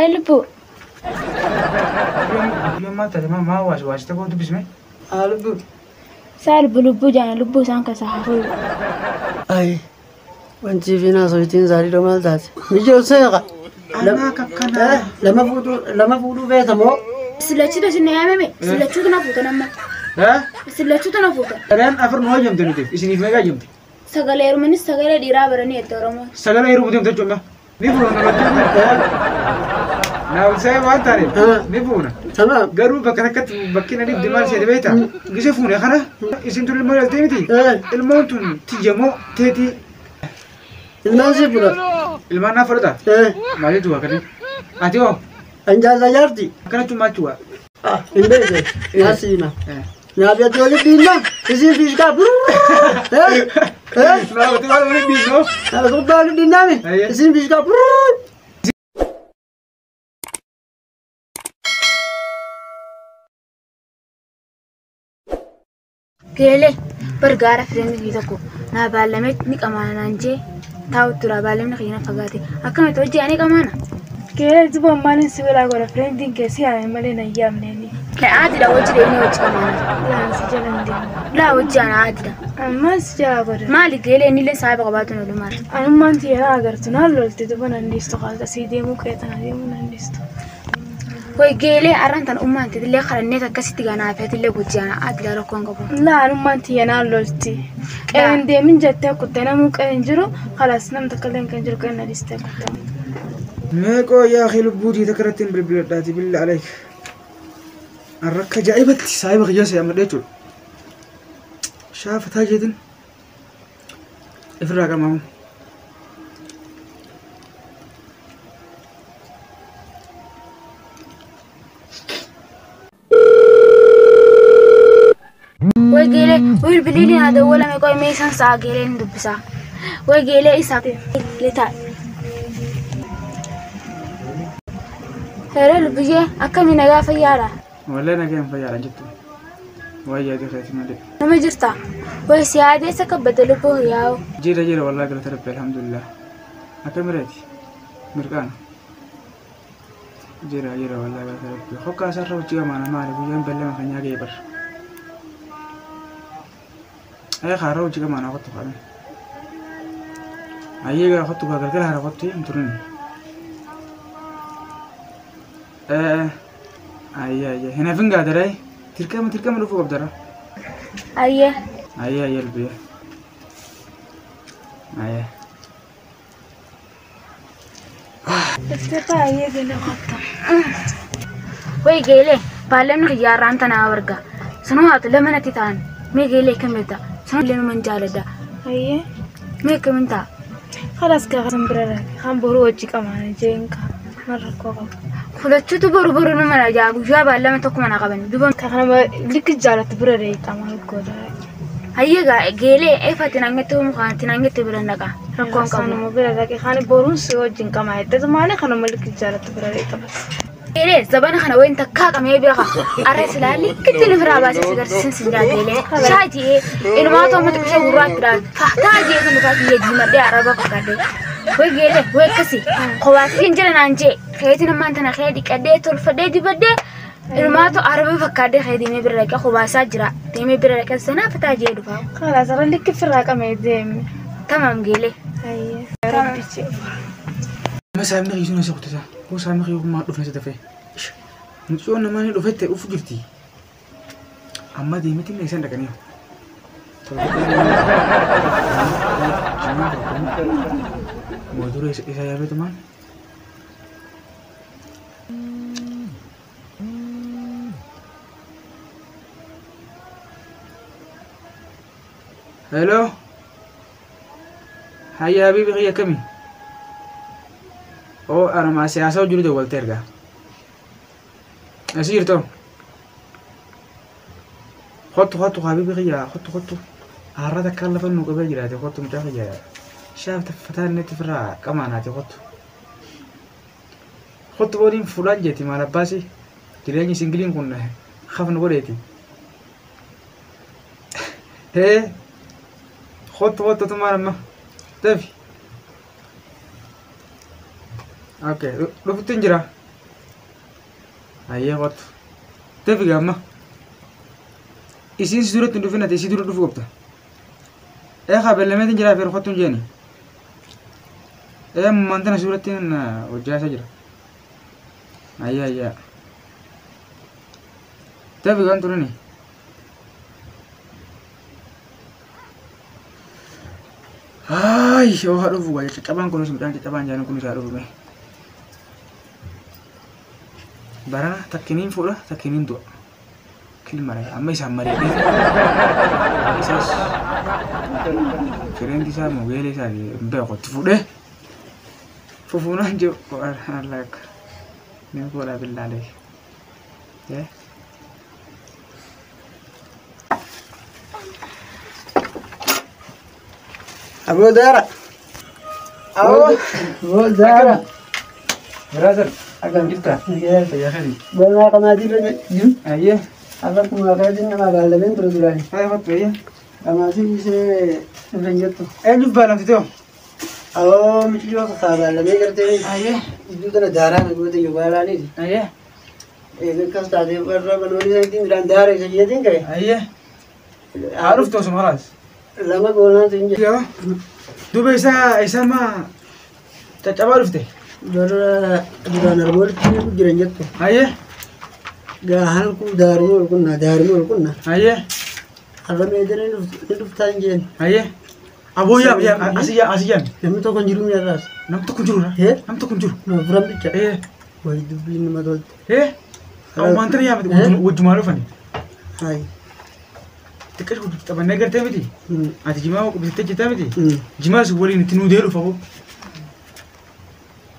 Wayi lubbuu. Guyyaan maal taate maa waas waas ta'uu dubbisme? Haa lubbuu. Saa lubbu lubbuu jaana lubbuu isaan keessaa haa fuudhu. Ay, wanti fi naasoitiin zaadidoo maal taate? Mijoon seeqa. Anaa kakkanaa. Lama fuudhuu beekamoo? Sillachuutu isin yaamame sillachuutu na fuutan amma. Sillachuutu na fuutan. Dhalaan afur nu hojjamte nuti isiniif meeqa hojjamte? Sagalee heerumanis sagalee dhiiraa baranii itti Oromoon. Sagalee heerumuu deemte jechuudha. Ni fuuna namatti. Naawusee waan taaneef ni fuuna. Tamaam. Garuu bakka takkatti bakki na dhibde maal seete beektaa? Gise fuune kana isin tun ilmoo dhaltee miti? Ilmoon tun tiyya moo teetii? Ilmaan si fudhata. Ilmaan naa fudhata? Maal jechuudha akkasii? Ati hoo? Anjaasa jaarti. Akkana jechuun maal jechuudha? Hin beekne. Naasiima. Naafi ati walitti dhiinna. Isiin fiishkaa. Naafati maal walitti dhiinnu? Kubbaa walitti dhiinnaami. Isiin fiishkaa. Geelee bargaara filanni fi tokko naa baallamee ni qamaana naan jee taa'u tura baallamni kiyya na fagaate akkamitti hojii ani qamaana. Geelee duba maalin si bilaa godha firendiin kee si yaame malee na hin yaamneeni. Aadidha hojii deemnee hojii qamaana. Laan si jala hin deemu. Laa hojii ana aadidha. Ammaan si jala godha. Maali geelee inni illee saahiba qabaatu nu lumaara. Anummaan tiyya na agartu naan lolte duba nan dhiistu kaasa sii deemuu qeetana deemuu nan dhiistu. Way geelee arraan tan ummaan teetillee kadhannee akkasitti ganaafeetillee hojii ana aadidha rakkoon qabu. Laa anummaan tiyya naan lolti. Qe'een deemin jettee kutte namuu qe'een jiru kalaas nam takka illee kan jiru qe'een na dhiistee kutte. Meeqoo yaa akhi lubbuutii takka irratti hin bilbiladhaati billa aleek. Arrakka ajaa'ibatti saahiba kiyyaa si ammadha jechuudha. Shaafataa jeetin ifirraa qamaamu. Way geelee wiil biliiliin haa dawwalame qoy meeshaan sa'a geelee ni dubbisa. Way geelee isaa litaa. Heeree lubbiyyee akkamii nagaa fayyaadha? Wallee nagaan fayyaadha jettu. Waayee yaadii keeti malee. Nama jirta? Way si yaadeessa kabbada lubbuu yaa'u. Jira jira wallaahi galata rabbi alhamdulillah. Akkamireeti? Mirqaana. Jira jira wallaahi galata rabbi. Hokkaa isaarra hojii qamaana maali guyyaan beellama kan nyaagee bar. Ayya kaarra hojii qamaana kottu qabe. Ayyee gaa kottu gaa galgala hara kottu hin turin. Ayyee ayyee hin hafin gaa daree tirkama tirkama dhufuu qabdara. Ayyee. Ayyee ayyee lubbiyyee. Ayyee. Daftee baay'ee geelee qotta. Way geelee baallamni xiyyaarraan tanaa barga. Sanuu haatu lama natti ta'an mee geelee akkamiin ta'a? Sanuu illee numan jaaladha. Ayyee. Mee akkamiin ta'a? Kalaas gaafa san bira dhaqe kan boruu hojii qamaana jeen kaa man rakkoo qaba. Fulachuutu boru boru nu mana jaa guyyaa baallama tokko mana qaban duba. Kana likki jaalatti bira dhaqe maal goota. Hayyee gaa geelee eefatti naangetti mukaanti naangetti bira dhaqa rakkoon qabu. Sanuma bira dhaqe kan boruun si wajjin qamaa jettee maali kanuma likki jaalatti bira dhaqe bas. Geelee zabana kana wayin takkaa qabee beeka arra silaa likkitti nu firaa baasee si garsiisin sin jaa geelee shaajii ilmaatu amma xiqqishee gurraatti dhaan fahtaa jee sun dhufaa kiyya diimadhee araba fakkaadhee. Way geelee way akkasii kobaasii hin jira naan jee keetiin ammaan tana kee dhiqadhee tolfadhee dibadhee ilmaatu araba fakkaadhee kee deemee bira dhaqee kobaasaa jira deemee bira dhaqee sanaa fataa jee dhufaa. Kalaas arra likki firaa qabee deeme. Tamam geelee. Ayyee. Rabbichi. Amma saayibni kiyyuu na soqtisa. Koo saayibni kiyyuu maa dhufne si dafee. Mucayyoon namaa ni dhufette dhufu jirti. Amma deemiti mee isaan dhaqanii. Moodura isa yaabeetu maal? Hello. Hayya habibi kiyya akkamii? Oo anuma siyaasa jiru dawwalte ergaa. Asi jirtu? Kottu kottu habibi kiyya kottu kottu. Har'a takkaan lafa nu qabee jiraate kottu mucaa kiyya. Shaaf taffataan inni firraa qamaanaate kottu. Kottu boodiin fuudhaan jeeti maal abbaasi. Jireenyi singiliin kun hafnu godheeti. Hee kottu kottu tumaan amma. Dafi. Okay, dhufutti hin jira. Ayyee qottu. Dafi gaamma. Isiin si duratti hin dhufin ati isii dura dhufuu qabda. Eegaa beellameetiin jira feeru kottu hin jeeni. Ee mantana si duratti hojjaa isa jira. Ayyee ayyee. Dafi gaan turani. Ay, yoo haa dhufu waa caccabaan kunis midhaan caccabaan jaalan kunis haa dhufu mee. Barana takkiniin fuudha takkiniin du'a. Kilmara amma isaan mari'atee isaas fireendi isaa mogeelee isaa hin beeku itti fuudhee fufuunaan jiru Allah ni fuudha billaalee. Aboo Daara. Aboo Daara. Brother, akkam jirta? Fayyaa keeti? Boonaa qamaatii irra jiru. Ayyee. Har'a akkuma keetiin nama baallameen ture duraan. Fayyaa kottu ayyee. Qamaatii ishee irra hin jettu. Eenyuuf baalamti ta'u? Aboo micciyoo kakkaa baallamee gartee Ayyee. iddoo tana daaraa na goote yoo baalaaniiti. Ayyee. Eega akkas taatee warra baloonii saniitiin midhaan daara isa jeetiin ka'e. Ayyee. Haa dhuftu osuma halaas. Lama goonaan siin jedhe. Yoo. Duuba isaa isaa maa caccabaa dhufte? Warra duraan arboolitti jiran jettu. Ayyee. Gaa halkuu daaruma ol qunnaa daaruma ol qunnaa. Ayyee. Har'a meedana ni dhuftaa hin jeen. Ayyee. Aboo yaa yaa asii yaa asii yaa. Namni tokko hin jiru mi'arraas. Nam tokko hin jiru. Hee? Nam tokko hin jiru. Nama furan bicha. Ee. Wayi dubbiin nama tolte. Ee. Ammaan tana yaa miti wajjumaa dhufani. Hayi. Xiqqaa taphannee gartee miti. Ati jimaa bitattee jirtaa miti. Jimaas waliin itti nuu deeluuf aboo.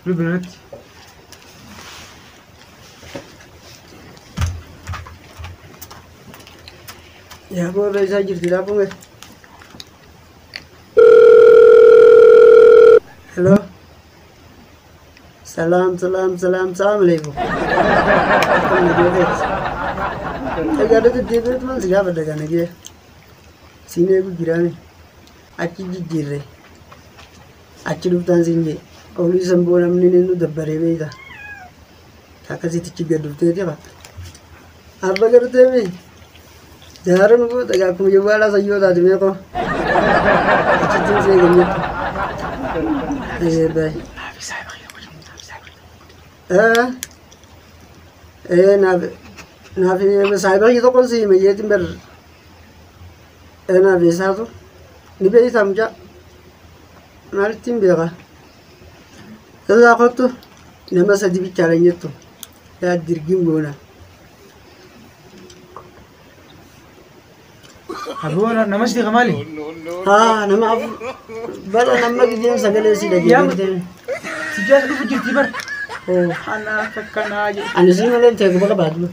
Lubbi irratti. Yaa boolla isaa jirti laafume. Hello. Salam salam salam salam alaikum. Akkam nagee feeti. Egaa deddeebi'eetu man si gaafadha gaa nagee. Siin eegu jiraame. Achi jijjiirre. Achi dhuftaan siin jee. Olii sanboo namni nu dabbaree beeyta. Akkasitti gad dhufteeti qaba. Arba gartee mee. Jaara nu goota gaa akkuma jawwaalaa sayyoo taate meeqoo. Achitti si eegan jettu. Ee baay'ee. Ee naaf naaf saayiba kiyya tokkoon si hime jeetiin bar naaf eessaatu ni beeyta mucaa maalittiin beeka. Irraa kottu nama sadi bichaadha hin jettu yaa dirgiin goona. Aboo nama si maali? Haa nama afur bara nama gideen sagalee si dhageeffate. Si jaasa dhufu jirti bar. Ana akka kanaa jedhu. Ani si malee ta'e quba qabaatu.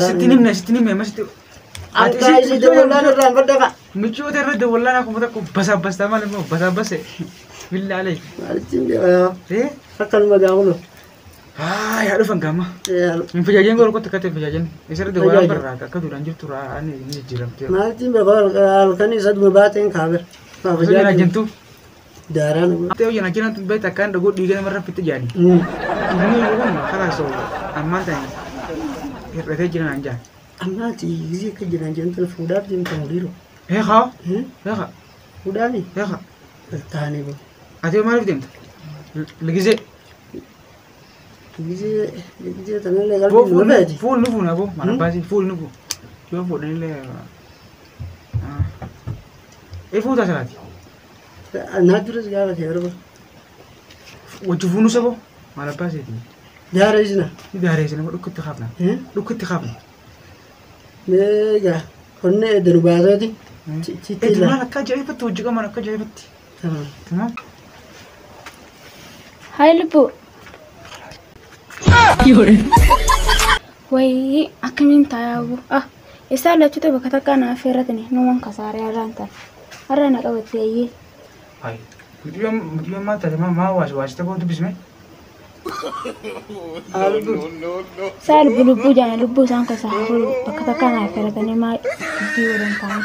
Sitti nimne sitti nimne amma sitti. Akka isi dawallaan irraan fadhaqa. Michoota irra dawallaan akkuma tokko basaabastaa maal immoo basaabase. Billaalee. Maalittiin beekaa. Ee. Akkanuma gaafuma. Haa yaa dhufan gaama. Hin fajaajeen gola kottu akkatti hin fajaajeen. Isarra dawallaan barraa akka duraan jirtu ani ni jijjiiramte. Maalittiin beekaa halkan isa dhuma baateen kaabir. Osoo jenaa Daaraan. Ta'u jenaa jenaa tun beektaa akkaan dhagoo dhiiga namarra fitti jaani. Dhiigni kun karaa soo ammaan ta'e hir'atee jiran an jaan. Ammaati gisee akka jiran jentan fuudhaaf deemtan horiiroo. Heekaa. Heekaa. Fuudhaani? Heekaa. Taanee boo. Ati maaliif deemta? Ligisee. Gisee gisee tanallee qalbii nu feeti. Fuul nu fuuna boo mana baasii fuul nu fuuna. Yoo fuudhanillee. Ee fuutaa salaati. Naa duras gaafate yeroo. Wajji fuunu sabo maal abbaa seeti. Daara isina. Daara isina dhukkutti kaafna. Dhukkutti kaafna. Meegaa qonni edda nu baaseeti. Eetu maal akka ajaa'ibatti hojii qaban akka ajaa'ibatti. Tamam. Hai lubbu. Wayii akkamiin taa'aa Ah isaan lachuutu bakka takkaa naaf feerratani numan kasaaree har'aan tan. Har'a na qabatte ayyee. Hai. Mucayyoo maal taate maa waas waas ta'uu dubbisme? Saa lubbu lubbuu jaana lubbuu isaan kasaa hafuun bakka takkaa naaf feerratanii maa dubbii waliin ta'an.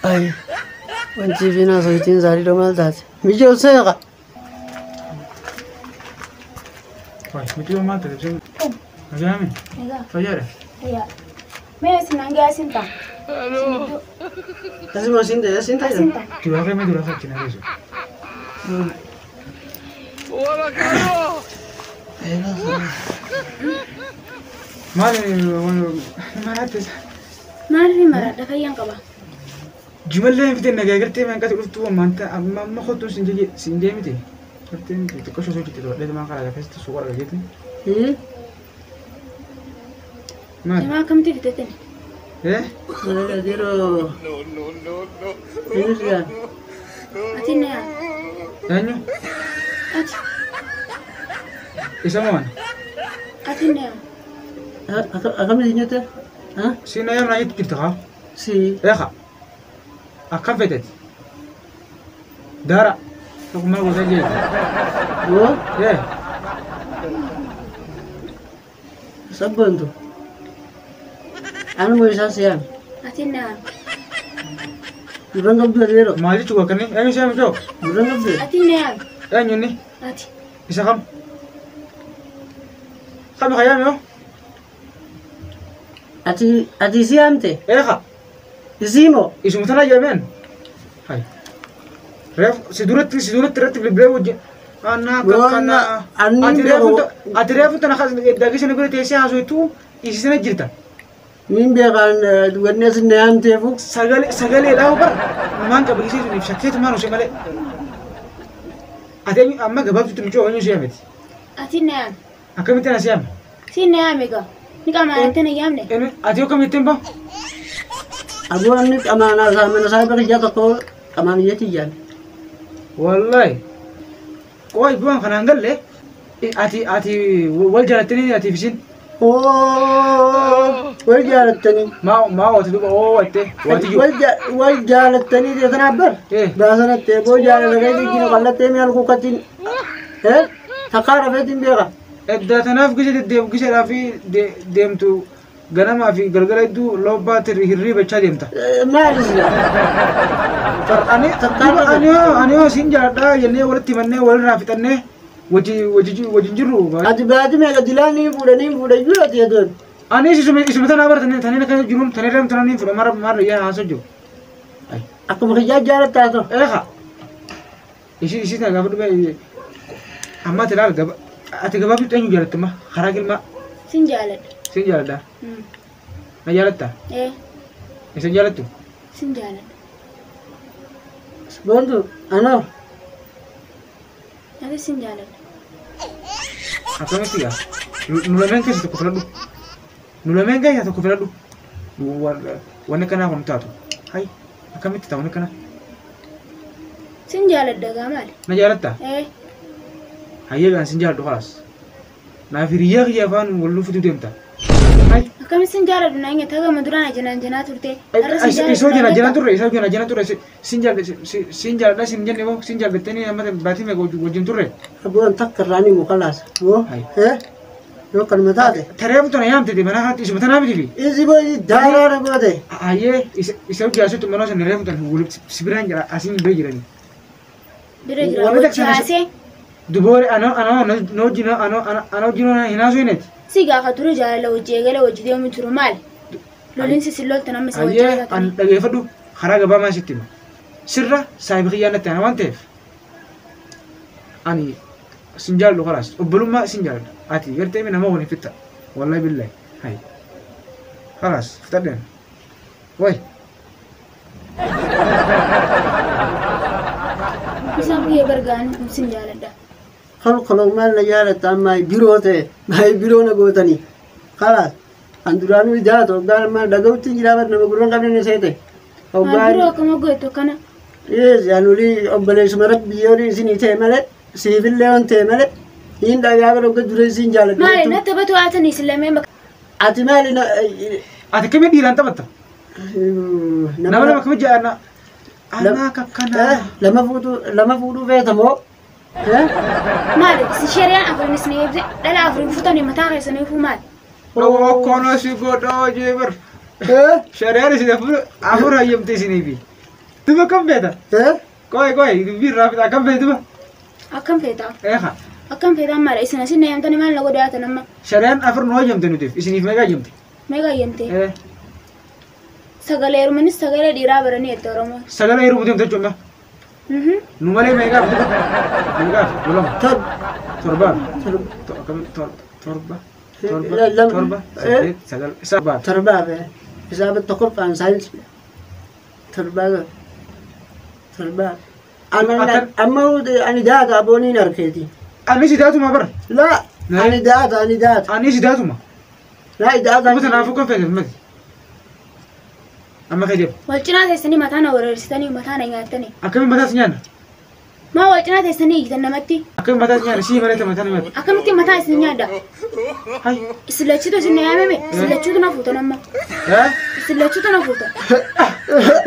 Ay, wanti fi naasoitiin zaarii maal taate? Mijoo seeqa. Wai, mucayyoo maal taate? Nagaame. Egaa. Fayyaadha. Fayyaa. Mee isin hangaa isin ta'a. Asuma siin ta'e siin ta'e. Isin ta'a. Duraa kee mee duraa kee achi na geessu. Maal maraatti isa? Maaliif maradha fayyaan qaba? Jimallee hin fite nagaa gartee manqati dhuftuu ammaanta amma amma kottuun siin jee siin jee miti. Gartee xiqqoo shosoo jirti to'adhee maan karaa keessatti suuqa argateetti. Maal? Jimaa akkamitti fitatani? Eh? Yeroo. Eenyu si yaa? Ati na yaa. Eenyu? Ati. Isa moo ani? Ati na yaa. Akkamitti nyaata? Siin na yaamna jetti jirta kaa? Si. Eeqa. Akkam feteeti? Daara. Tokko maal gootaa jeeti? Boo. Eh. Sabboontu. Anuma isaa si yaame. Ati na yaa. Gurra qabdu ati yeroo. Maal jechuu akkanni? Eenyu si yaame choo? Gurra qabdu. Ati na yaa. Eenyu inni? Ati. Isa kam? Kami ka yaame hoo? Ati ati si yaamte? Eeqa. Isii moo? Isuma tana yaameen? Hai. Reef si duratti si duratti irratti bilbilee wajjin. Anna akka kana. Anni Ati reefu ati reefu tana daakisa bira teessee haasoftu isisana jirta. Niin beekaan wanni asin na yaamteefu. Sagalee sagaleedhaa bara maan qaba gisee suniif shakkeetu maan osoo malee. Ati eenyu amma gabaabtutti mucoo eenyu si yaameti? Ati na yaa. Akkamitti ana si yaame? Si na yaame gaa. Ni qamaanaatti na yaamne. Eenyu ati yoo akkamitti hin bahu? Aboo inni qamaanaa isaa mana isaa bira ijaa tokko qamaaniyyeetti iyyaan. Wallahi. Qoy bu'aan kanaan galle ati ati wal jaalattanii atiif isin Oo wal jaalattanii. maa maa waati duuba oo watte waati jiru. Wal jaalattanii deetanaaf bar. Eh. Baasanattee boo jaalala keetii jina qallattee mi'aal kuukkatiin. Eh takkaa rafeetiin beeka. Edda tanaaf gise deddeem giseedhaa fi deemtu ganamaa fi galgala hedduu lobbaatti hirriibachaa deemta. Maali sila? Ani duuba ani yoo ani yoo siin jaaladhaa jennee walitti himannee walirraa fixannee wajji wajji wajjin jirru. Ati baati meeqa dilaan ni fuudha ni fuudha iyyuu ati edoon. Ani isuma isuma tanaa bara tanii tanii akkana jiruun tanii reem tananii fuudha mara mara yaa haasoo jiru. Akkuma kiyyaa jaalattaa ta'u. Eeqa. Ishii ishii tana gaafa dhufee amma ati ilaal gaba ati gabaabdutti eenyu jaalattuma karaa gilmaa Sin jaaladha. siin jaaladha. Na jaalattaa? Eh. Isin jaalattu? Sin jaaladha. Boontu anoo. Ati sin jaaladha. Akkamitti gaa? Nu lameen keessa tokko filadhu. Nu lameen keessa tokko filadhu. Wanni kanaa kun taatu. Hai akkamitti ta'a wanni kanaa? Sin jaaladha gaa maali? Na jaalattaa? Eh. Hayyee gaan sin jaaladhu khalaas. Naaf hiriyyaa kiyya afaan wal dhufuutu deemta. Hai. Akkamitti sin jaaladhu naan jetta gama duraan ajanaan janaa turte. Har'a sin Isoo jaaladhu jana naan jana jetta. turre isoo jana jana turre sin jaaladha sin jaaladha sin jenne moo sin jaallattanii amma baatii meeqa wajjin turre. Aboon takka irraa ni mukalaas. Boo. Hai. Eh yoo kanuma taate. Tareefu tana yaamte mana kanatti isuma tanaa miti fi. Isi boo daaraadha goote. Hayyee isa hojii manoo sana reefu tana walitti si biraan jira asiin bira jirani. Bira jira Warri wajji taksan haasee. Duboore anoo anoo na wajjin anoo anoo wajjin hinaasuu hineeti. Si gaafa ture jaalala wajji eegale wajji deemu jiru maali? Loliinsi si loltan amma isa wajji Hayyee an jaalatanii. dhageeffadhu karaa gabaa maa sitti hima. Sirra saahiba kiyyaa natti ana waan ta'eef ani sin jaalladhu khalaas obbolummaa sin jaalladha. Ati gartee nama waliin fitta. Wallahi billahi. Hai. Khalaas fixadheen. Way. Isaan kiyya gargaaran kun sin jaaladha. Kolkoloo maal na jaalatta amma biroo ta'e maal biroo na gootanii. Khalaas an duraanuu jaalatu hoggaan amma dhaga'utti hin jiraa nama gurra hin qabne ni seete. Maal biroo akkama gootu akkana? Yes, anuli obboleessuma rabbi yoo isinii ta'e malee siifillee waan ta'e malee hin dhagaa bara hogga dura isin jaaladhu. Maali na taphatu haatanii isin lameen bakka. Ati maali na Ati akkamii dhiiraan taphatta? Nama lama akkamii jaalladha? Anaa kakkanaa. Lama fuudhuu lama fuudhuu feetamoo? Maali isin sheriyaan afurin isin eebse dhala afurin futanii mataa keessanii fuu maali? Okkono si godhoo jeebar. Sheriyaan isin afur afur hayyamte isiniifi. Duba kam feeta? Qoy qoy dubbii irraa fixa akkam feeta duba? Akkam feetaa? Eeqa. Akkam feetaan maal isin asin na yaamtanii maal na godhaatan amma? Shari'aan afur nu hayyamte nutiif isiniif meeqa hayyamte? Meeqa hayyamte? Sagalee heerumanis sagalee dhiiraa baranii jette Oromoon. Sagalee heerumuu deemte jechuudha. Nu malee meeqaaf duba? Meeqaaf? Lama. Torba. Torbaaf. Torba. Torba. Lama. Torba. Saddeet. Sagal. Torbaaf. Torbaaf. Hisaaba tokkoffaan saayinsii. Torbaaf. Torbaaf. Amma ani daata abooniin harkeeti. Ani si daatuma bara. Laa ani daata ani daata. Ani si daatuma. Laa daata. Amma tanaafuu kan feete mati. Amma kee deema. Wal cinaa teessanii mataa na wereersitanii mataa na nyaattanii. Akkamiin mataas nyaanna? Maa wal cinaa teessanii iyyitan namatti? Akkamiin mataas nyaanna? Sii malee mataa na nyaata. Akkamitti mataa isin nyaadda? Hai. Isin lachuutu isin na yaamame? Isin lachuutu na fuutan amma. Isin lachuutu na fuutan.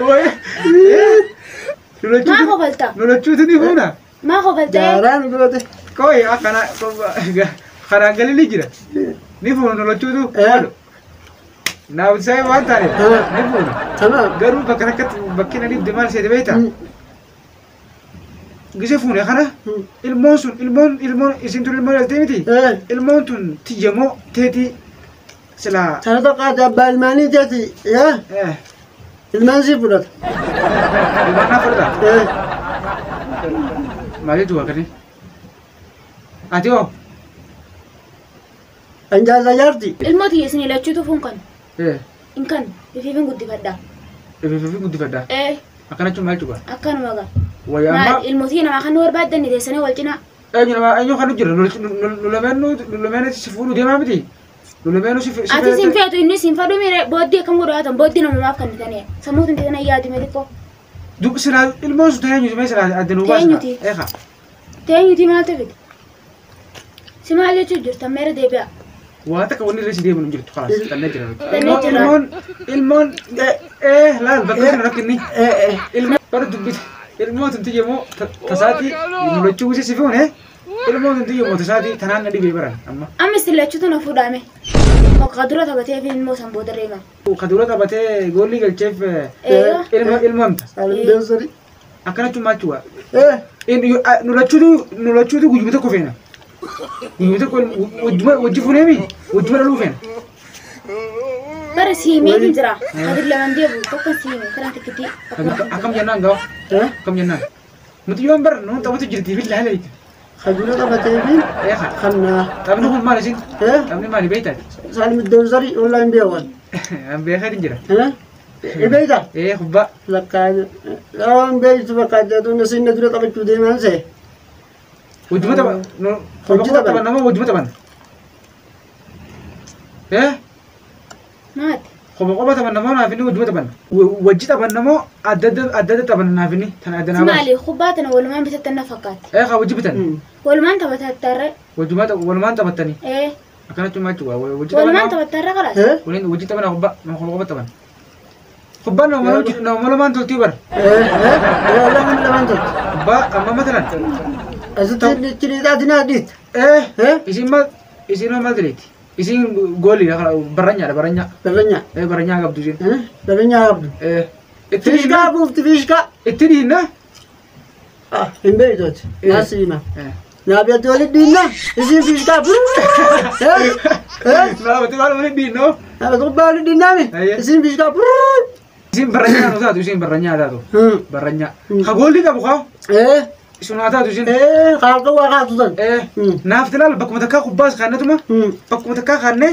Wayi. Maa kofalta? Nu lachuutu ni fuuna. Maa kofalta? Jaaraan goote. Koi akkana karaan galii jira. Ni fuuna nu lachuutu. Naaf sai waan taane ni fuuna. Tamaam. Garuu bakka takkatti bakki na dhibde maal seete beektaa? Gise fuune kana ilmoon sun ilmoon ilmoon isin tun ilmoon dhaltee miti? Ilmoon tun tiyyamoo teetii silaa. Sana tokko abbaa ilmaanii teeti. Ilmaan sii fudhata. Ilmaan naa fudhata? Maalitu waa kanneen? Ati hoo? Anjaasa jaarti. Ilmoo tiyya isin lachuutu fuun kan. In kan ifiifin guddifadha. Ifiifin guddifadha? Akkana jechuun maal jechuudha? Akkanuma gaa. Wayyaa amma. Ilmoo tiyya namaa kan nu barbaaddanne teessanii wal cinaa. Eenyu namaa eenyu kan nu jira nu lameen si fuudhuu deemaa miti? Nu lameen si. Ati siin feetu inni siin fadhu miire booddee akkam godhaatan booddee namumaaf kan bitanii sammuu tun teessanii yaadu mee xiqqoo. Dub silaa ilmoon sun teenyuti mee silaa adda nu baasna. Teenyuti. Teenyuti maal ta'e? Si maal jechuu jirta meera deebi'a. Waa takka wanni irra si deemu hin jirtu kalaas xannee jira. Xannee jira. Ilmoon laal bakka sana rakkinni. Ilmoon bara dubbite ilmoon tun tiyyamoo tasaatii nu lachuu si fuune ilmoon tun tiyyamoo tasaatii tanaan na dhibee baran amma. Amma isin lachuutu na fuudhame. Ka dura taphatee fi ilmoo san booda reema. Ka dura taphatee goolii galcheef ilma amta. Akkana jechuun maal jechuudha? Nu lachuutu guyyuma tokko feena. Guyyuma tokko wajji fuuneemi wajjuma dhaluu feena. Bara siimee jira. Kadir lamaan deebi'u tokko siimee karaa tikkitii. Akkam jennaan gawa? Akkam jennaan? Nuti yoon bara nuun taphatu jirti billaa leeyte. Khajura taphatee fi kannaa. Taphni kun maal isin? Taphni maali beektaa? Saalim Dawzarii online beekan. An beekaa jira. Beektaa? Kubbaa. Lakkaa waan beektu fakkaatee tuun isin na dura taphachuu deemaan see. Wajjuma tapha. Wajjuma tapha nama wajjuma taphan. Maati. Qoba qoba taphan namoo naaf inni wajjuma taphan. Wajji taphan namoo adda adda taphan naaf inni tan adda naa baasa. Maali kubbaa tana walumaan bitattan na fakkaatti. Haa wajji bitan. Walumaan taphatattarre. Wajjuma walumaan taphattanii. Akkana jechuun maal jechuudha? Wajji taphan. Walumaan taphattarre kalaas. Waliin wajji taphan kubbaa nama qoba qoba taphan. Kubbaan nama lamaan toltii bara. Nama lamaan tolti. Kubbaa amma matalan. Asitti chiriidhaati naa dhiit. Isin maal isin maal diriiti? Isin goolii barranyaadha barranyaa. Barranyaa. Barranyaa qabdu isin. Barranyaa qabdu. Fiishkaa buufti fiishkaa. Itti dhiinna. Hin beektooti. Naas hima. Naabiyatti walitti dhiinna. Isin fiishkaa. Naabiyatti maal walitti dhiinnoo? Naabiyatti kubbaa walitti dhiinnaami. Isin fiishkaa. Isin barranyaa nu taatu isin barranyaa taatu. Barranyaa. Ka goolii qabu kaa. Isin haa taatu isin. Kaarta waa kaatu tan. Naaf tilaal bakkuma takkaa kubbaas kaannatuma bakkuma takkaa kaannee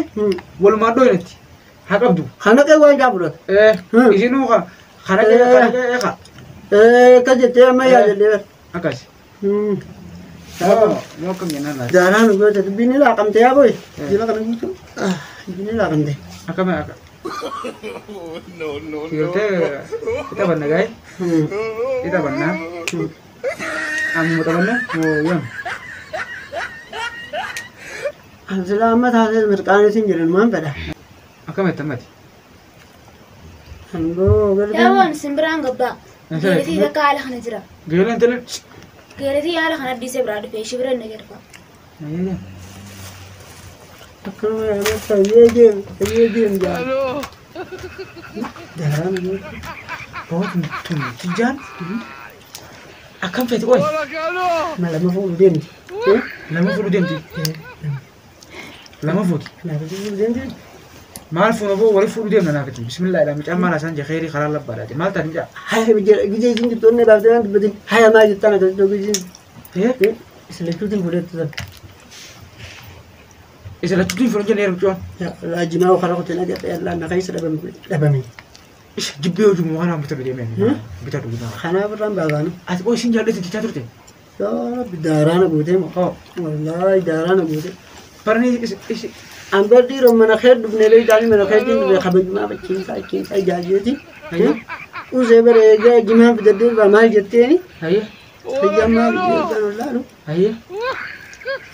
walumaan dhooynetti haa qabdu. Kana qee waan jaa fudhata. Isinuu kana qee kana qee haa. Akka jettee amma yaadallee. Akkas. Moo akkam jennaan laata? Jaaraan goota dubbiin ni laaqamte yaa boy. Jila kana guutuu. Dubbiin ni laaqamte. Akkam akka. No no no. Gartee taphanna gaa'e. Taphanna. Amma taphanna moo yoom? Ansila amma taatee mirqaaneetiin jiran maan fedha. Akkam itti ammati? Hangoo gartee. Yaa waan simbiraan gabbaa. Geeletii takka haala kana jira. Geeleen tele. Geeletii haala kana dhiisee biraa dhufee ishee bira inni garfa. Akkanuma yaamee fayyee deem fayyee deem jaa. Daaraan Bootni tun tijjaan. Akkam feeti qoy? Ma lama fuudhu deemti. Lama fuudhu deemti. Lama fuuti. Naaf fuudhu deemti. Maal fuuna boo wali fuudhu deemna naafiti. Bismillah mucaan maal haasaan jee kheyrii karaa labbaadhaati. Maal taati mucaa? Haya gijee isin jirtu onnee baaftee waan dubbatin. Haya maal jettaan akkasitti gijeen. Eh? Isa lachuutiin fuudhetti san. Isa lachuutiin fuudhu jennee mucaan. Jimaa karaa qoteen agarra yallaa na keessa dhabame. Ish jibbee hojii moo kanaan bitadhu deemee. Bitadhu bitadhu. Kanaaf irraan baafaani. Ati qoy isin jaallatee jechaa turte? Yaa Rabbi daaraana guutee moo. Hoo. Wallaahi daaraana guutee. Barni is An bar dhiiroo mana kee dhufnee beektaanii mana keetiin dhufee kabajumaa fakkiinsaa fakkiinsaa ijaajeeti. Usee bara eegaa jimaa bitadhee irraa maal jetteeni? Hayyee. Hojjaan maal jettan wallaalu. Hayyee.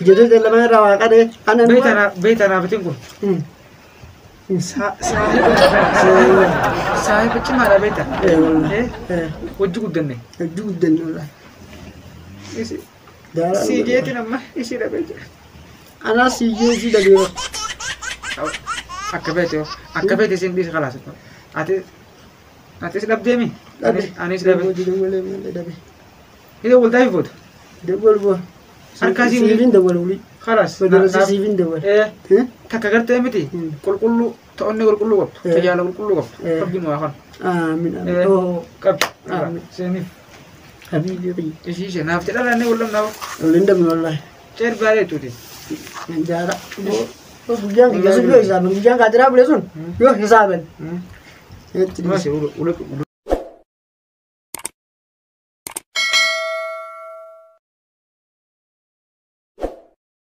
Ijoollee lamaan irraa waa qadee anan Beektaa naafatiin kun. Saahiba cimaadha beektaa. Ee wallaahi. Hojii guddanne. Hojii guddanne wallaahi. Si jeetiin amma isii dhabee jira. Anaa si jee isii dhabee. Akka feete akka feete isin dhiisi khalaas. Ati atis dhabdeemi? Anis dhabe. Dhabe. Ida waltaafi booda. Dawwal boo. Harkaa siin Siifin dawwal wuli. Khalaas. Madarasa siifin dawwal. Takka gartee miti qulqulluu ta'onni qulqulluu qabdu tajaajila qulqulluu qabdu rabbiin waa kan. Aamin aamin. Qabdi. Seeniif. Habiibi qiyyi. Ishii ishee naaf jedha laannee wallam naaf. Waliin dhabnu wallaahi. Ceer baay'ee tuuti. Jaara. Guyyaan kiyya sun yoo hisaaban guyyaan kaatiraa bule sun yoo hisaaban. Maas ule